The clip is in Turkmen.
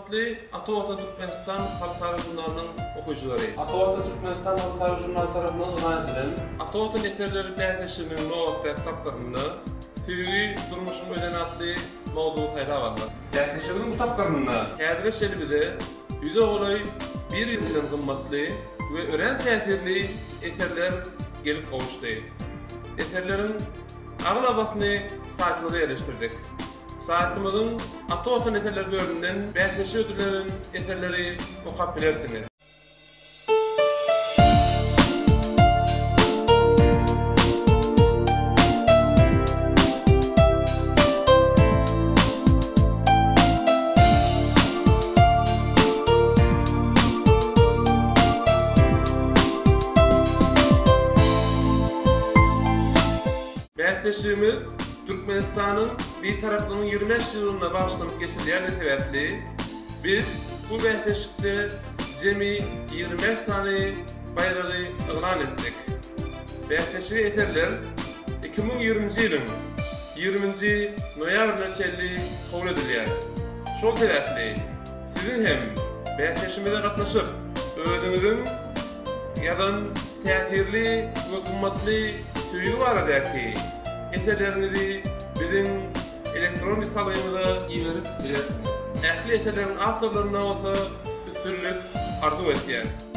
Hormatly Ata Watan Türkmenistan halkara žurnalynyň okyjylary! Ata Watan Türkmenistan halkara žurnaly tarapyndan yglan edilen Ata Watan eserleri bäsleşiginiň nobatdaky tapgyrynda Söýgi, durmuşyň özeni atly mowzugy saýlap aldyk. Bäsleşigimiziň bu tapgyrynda häzire çenli bize ýüze golaý bir-birinden gymmatly we örän täsirli eserler gelip gowuşdy. Eserleriň aglabasyny saýtymyza ýerleşdirdik. Saýtymyzyň Ata Watan eserleri bölüminden bäsleşige hödürlenen eserleri okap bilersiňiz. Bäsleşigimiz Türkmenistanyň Bitaraplygynyň 25 ýyllygyna bagyşlanyp geçirilýändigi sebäpli, biz bu bäsleşikde jemi 25 sany baýragy yglan etdik. Bäsleşige eserler 2020-nji ýylyň 20-nji noýabryna çenli kabul edilýär. Şol sebäpli, siziň hem bäsleşigimize gatnaşyp, özüňiziň ýazan täsirli we gymmatly söýgi baradaky eserleriňizi biziň elektron salgymyza iberip bilersiňiz. Ähli eserleriň awtorlaryna bolsa üstünlik arzuw etýäris.